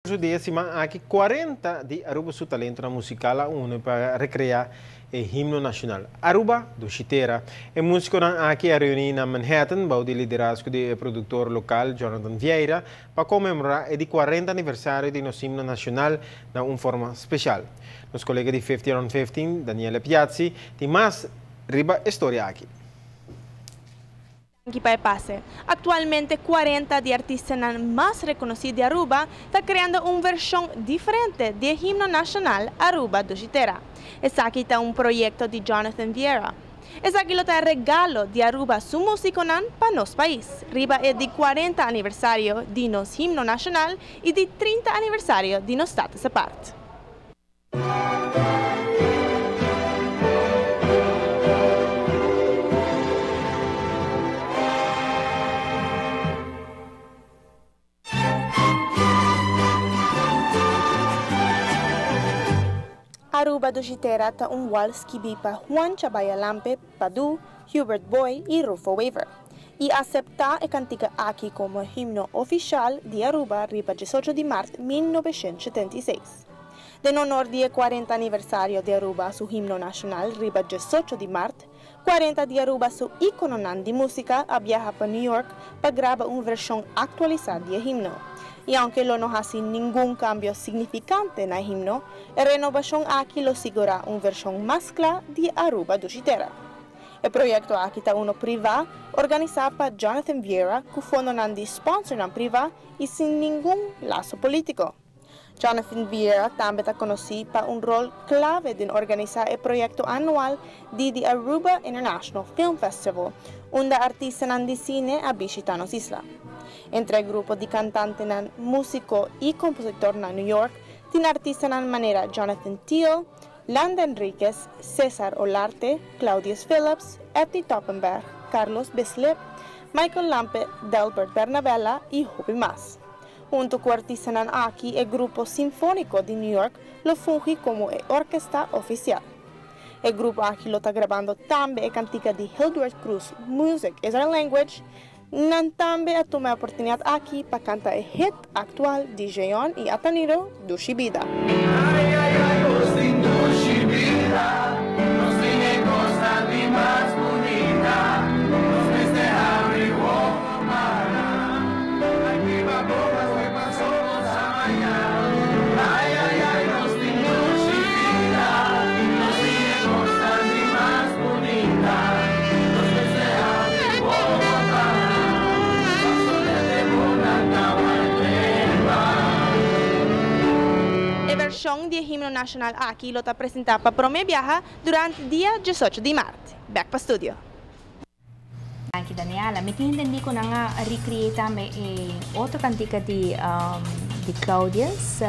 Su di e siman aki 40 di Aruba su talentonan musical a uni pa recrea e himno nacional Aruba Dushi Tera. E musiconan aki a reuni na Manhattan bou di liderazgo di e productor local Jonathan Vieira pa conmemora e di 40 aniversario di nos himno nacional na un forma special. Nos colega di 15 on 15, Daniele Piazzi, tin mas riba e storia aki. Danki pa e pase. Actualmente 40 di artistanan mas reconoci di Aruba ta creando un version diferente di e himno nacional Aruba Dushi Tera. Esaki ta un proyecto di Jonathan Vieira. Esaki lo ta e regalo di Aruba su musiconan pa nos pais, riba e di 40 aniversario di nos himno nacional y di 30 aniversario di nos Status Apart. Aruba Dushi Tera ta un wals skibí pa Juan Chabaya Lampe, Padu, Hubert Booi i Rufo Wever, i aseptá e kantika aki komo himno ofishal di Aruba riba 18 di mart 1976. Den honor di e 40 aniversario di Aruba su himno nacional riba 18 di maart, 40 di Aruba su icononan di musica a biaha pa New York pa graba un version actualisa di e himno. Y aunke lo no haci ningun cambio significante na e himno, e renobacion aki lo sigura un version mas cla di Aruba Dushi Tera. E proyecto aki ta uno priva, organisa pa Jonathan Vieira cu fondonan di sponsornan priva y sin ningun laso politico. Jonathan Vieira tambe ta conoci pa un rol clave den organisa e proyecto anual di The Aruba International Film Festival, unda artistanan di cine a bishita nos isla. Entre e grupo di cantantenan, musico y compositor na New York, tin artistanan manera Jonathan Thiel, Landa Enriquez, Cesar Olarte, Claudius Phillips, Etty Toppenberg, Carlos Bislip, Michael Lampe, Delbert Bernabella y hopi mas. Hunto cu artistanan aki, e grupo sinfonico di New York lo fungi como e orkesta oficial. E grupo aki lo ta grabando tambe e cantica di Hildred Cruz, Music is Our Language. Nan tambe a tuma e oportunidad aki pa canta e hit actual di Jeon y Ataniro, Dushi Bida. Ay ay ay nos tin dushi bida, nos tin e cosnan di mas bunita, nos mester habri wowo para, ay biba bo pasobra e paso nos a maña. Ay ay ay nos tin dushi bida, nos tin e cosnan di mas bunita, nos mester habri wowo para, pasobra e temponan ta wardeba. E version di e himno nacional aki lo ta presenta pa prome biaha durante dia 18 di maart. Bek pa studio. Danki Daniela. Mi tin entendí ku nan a recreate tambe e otro kantika di di Claudius,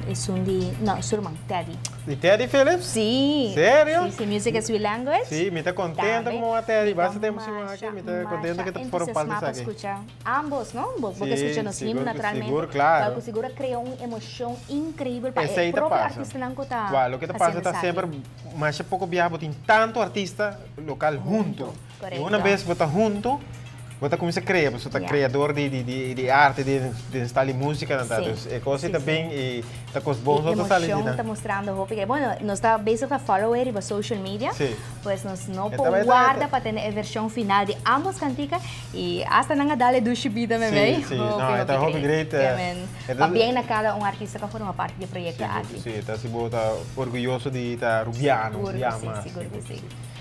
esun di, no, su ruman, Teddy. Di Teddy Phillips? Sí. Serio? Sí, sí, Music is We Language. Sí, mi ta contento Tambe. como a Teddy. Mi ta Basta tempo sin masha, aki, mi ta contento masha que ta forma parte entusiasmá pa esaki. skucha ambos, no? Bo bo ke Sí, skucha nos himno sigur, naturalmente. sigur, claro. Pero ku sigur a krea un emoshon increibel pa e Esei ta propio pasa. artistanan ku ta Wak, loke ta pasa hasiendo ta esaki. semper masha poko biaha bo tin tanto artista local hunto. Hunto, Y una korekto. bes bo ta hunto, bo ta cuminsa crea, pasobra ta Ya. creador di di di di arte, di den style di musica nan ta. Sí, Dus e cos sí, ta sí. bin y ta cos bon E so ta sali di emocion nan. ta mostrando hopi ke. Bueno, nos ta bezig ta follow e riba social media. Sí. Pues nos no E ta por bai ta warda pa tene e version final di ambos cantica y hasta nan a dal e dushi bida Sí, memey. sí. Hopi, No, e ta hopi hopi great. great, Ke men e ta pabien na cada un artista cu a forma parti di e proyecto Sigur aki. cu si, e ta si bo ta orguyoso di ta Rubiano, Sigur si cu si, yama, sigur sigur cu cu si. si.